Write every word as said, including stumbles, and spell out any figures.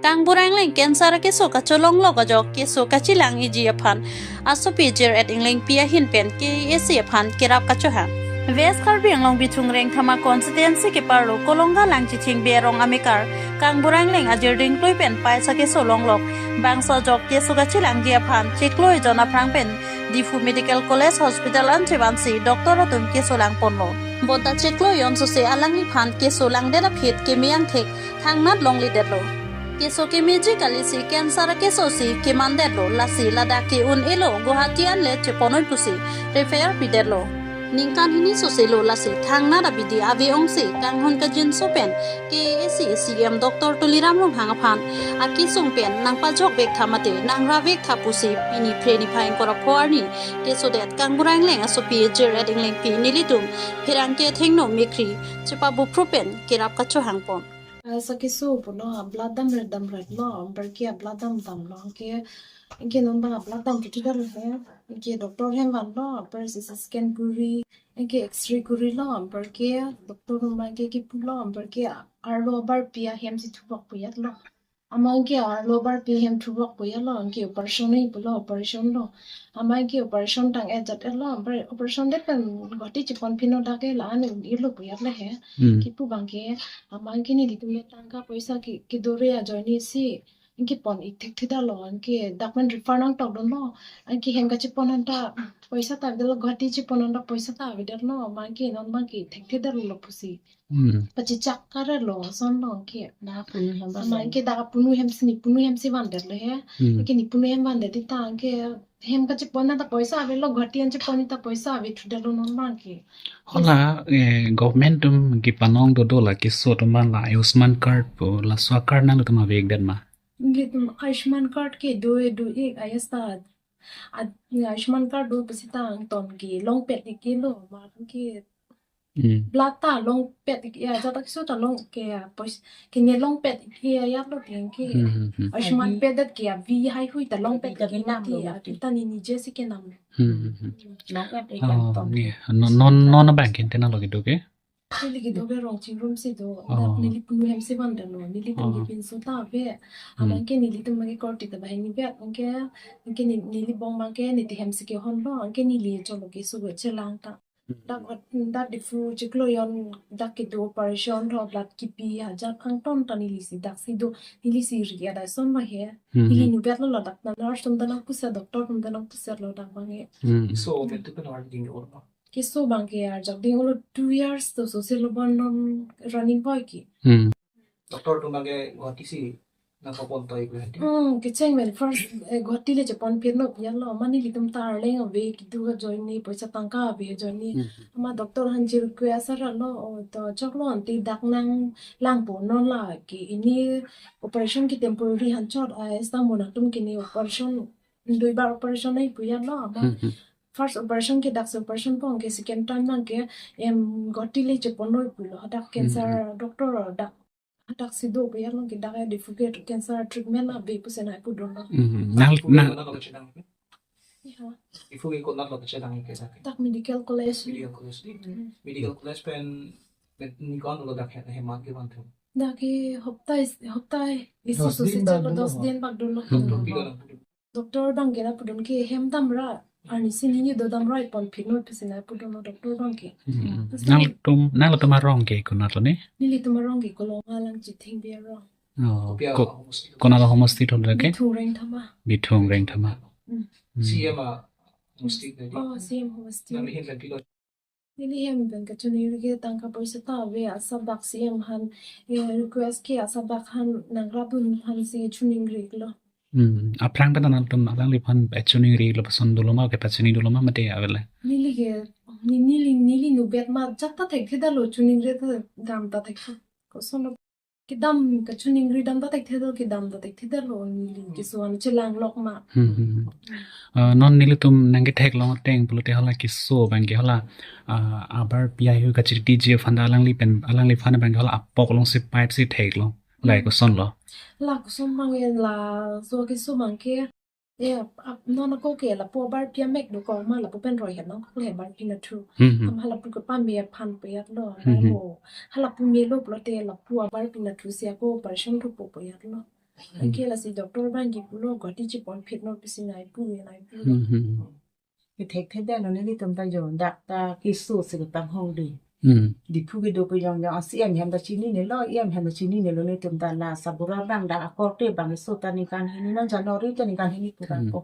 Kangbura Engleng cancer keso kacholonglok ajok keso kachilangji aphan asopi J R Inglepi ahin pen K A A C aphan kerap kachohang. West Karbi Anglong Bithung Rengthama constituency keparlo Kolonga Langchithing Berong amekar Kangbura Engleng ajir dingklui pen paisa keso longlok. Bangso ajok keso kachilangji aphan chiklo ejon aphrang pen Diphu Medical College Hospital an chevansi doctor atum keso langponlo. Bonta chiklo ejon sose alangliphan keso langdet aphi keme angthek thangnat longledetlo. Keso kemeji kalisi cancer keso si kemandetlo, lasi ladak ke un-elo, Guwahati anle cheponoi pusi refer pidetlo. Ningkan hini soselo, lasi thangnat abidi ave ongsi kanghon kangjinso pen K A A C C M Doctor Tuliram Ronghang aphan akesung pen nangpajokvek tha mate nangravek tha pusi pini Phre niphai ingkoi ra pho arni kesodet Kangbura Engleng asopi J R Inglepi nelitum pherangke thengno mekri chepabuphru pen kerap kachohangpon. Asa keso pulo, blood damret damretlo, anparke blood dam damlo, anke, anke non bang blood dam kethedetlo he, anke doctor hem vanlo, anparsi C T scan kuri, anke X-ray kurilo, anparke doctor atum abangke kipulo, anparke arlo abarpi ahem si thuvok puyatlo. Amat anke arlo abarpi ahem thuvok puyatlo, anke operation nangji pulo, operation lo. Amat anke operation tang-et jat-etlo, anpar operation det pen Guwahati chepon phinot dak ke la-an un-elo puyatlo he. Hmm. Kipu abangke, amat anke nelitum le tangka poisa ke, kedore ajoine si, anke pon-ik thekthedetlo, anke dak pen refer nangtokdunlo, anke hem kachepon anta poisa ta avedetlo, Guwahati chepon anta poisa ta avedetlo, amat anke non abangke thekthedetlo pusi. Hmm. Pachichak karelo, ason lo anke. Dak apunu hem amat anke dak apunu hem si, ne punu hem si vandetlo he. Hmm. Anke ne punu hem vandet ta anke hem kachepon anta poisa avelo, Guwahati an chepon ta poisa ave thudetlo non abangke. Hala, eh, government atum kepanong dodo la keso atum abang la Ayushman card pu, laso acard nangtum avekdet ma? Nelitum Ayushman card ke do-e do-ik ayas ta. Ad-, Ayushman card do pusi tangton kelongpet-iklo, amat anke Hmm. Blood ta longpet-ik ya, ajat ta keso ta long ke ya, pois, kene longpet-ik ya, ya lo tiang ke. Hmm, hmm, hmm. Ayushman Abi. Pedet ke ya, avi haihui ta longpet-ik Abi ya, nam lo ti, mati. Abi ta ne nije si kenam. Hmm, hmm, hmm. Longpet-ik Oh, anton. Ni, non, non, non abang ke antenna lo kedo ke? Neli kedo ke Rongchingrum si do, Oh. dak neli punu hem si vandetlo, nelitum Oh. nepinso ta ave. Hmm. Amat anke nelitum abangke korte ta banghini vet, anke, anke ne, neli bong abangke neti hem si kehonlo, anke neli cholo keso chelang ta. Dak, dak Diphu chiklo ejon dak kedo operation tho blood kipi ajat angton ta neli si dak si do, neli si ri ada ason ma he. Hmm, Neli hmm. nuvetlo ladak ta nurse atum ta nangpuset, doctor atum ta nangpusetlo dak abangke. Hmm. So, metu kan hard ding or ma? Keso abangke arjak ding olo two years to soselo bon non running boy ke. Hmm. Doctor atum abangke Guwahati si nangpapon toi Guwahati. Hmm, kecheng pen first, eh, Guwahati le chepon pirno pialo, amat nelitum ta Arleng ave, kedo ajoine, poisa tangka ave ajoine. Hmm. Amat doctor aphansi request aralo, o to choklo ante dak nanglangpo non la ke, ini operation ke temporary aphan chot, ah, esta mo nangtum kene operation, duibar operation nangji puyatlo, amat Hmm, hmm. first operation ke dak si operation pon ke second time abangke, em, Guwahati le cheponoi pulo, dak Hmm, cancer hmm. doctor dak Dak si do pu ya lo ke dak ya Diphu ke cancer treatment ave pusi nangpudunlo. Hmm, nang, Diphu ke nang, konat lo kachedang ke? Ya. Diphu ke konat lo kachedang ke dak? Dak Medical College. Medical College di. Hmm. Medical College pen, pen ni kon lo dak he, hemat ke van thu. Dak ke hopta is, hopta isi Dos so din si bak chalo dunlo. Dos din bak dunlo. Hmm. Doctor pi ko nangpudun? Doctor abangke nangpudun ke hem damra, arnisi nini do damra ipon phino pusi nangpudunlo doctor abangke. Hmm. Terus Nangtum, nangtum arong ke konat lo ni? Nelitum arong ke Kolonga Langchithing Berong. Oh, Kopi ko-, homosti? Konat lo homosti thot ke? Bithung Rengthama. Bithung Rengthama. Hmm. Hmm. C M a homosti tadi. Oh, C M homosti. Nangli hem pen pilo? Neli hem pen kachiningri ke tangka poisa ta ave, asabak C M aphan, eh, request ke asabak aphan nangrapdun aphansi chiningri lo. Hmm, aphrang pen nangtum alangliphan, eh, chiningri lo puson dolo ma, kepachini dolo ma mate avelo? Neli ke, ni-, neli, neli nuvet ma jat ta thekthedetlo, chiningri ta dam ta thekthedetlo. Koson lo kedam kachiningri dam ta thekthedetlo, kedam ta thekthedetlo neli Hmm. keso an chelanglok ma. Hmm, hmm, hmm. Ah, non nelitum nangketheklong ateng pulote hala keso abangke hala, ah, abarpi ahu kachitiji aphan ta alangli pen, alangliphan abangke hala apok alongsi pipe si theklong. Lahai Hmm. koson lo? La koson abang e laso keso abangke, eh, ap-, non ako ke lapu abarpi amek dokok ma lapu pen roi henong kok le abarpi nathu. Hmm, hmm. Amat lapu kepame aphan puyatlo. Hmm, hmm. Amo, halapu melo pulote lapu abarpi nathusi ako operation thupo puyatlo. Anke lasi doctor abang ke pulo Guwahati chepon phit non pusi nai pu nai pu. Hmm. Hmm. Kethek thedetlo nelitum ta jo dak ta keso si kepanghong dei. Hmm. Diphu kedo pejong jong asi em hem ta chininelo, em hem ta chininelo nelitum ta la sabura abang dak akorte abang keso ta ningkan hini non January ta ningkan hini pu kan Hmm. po.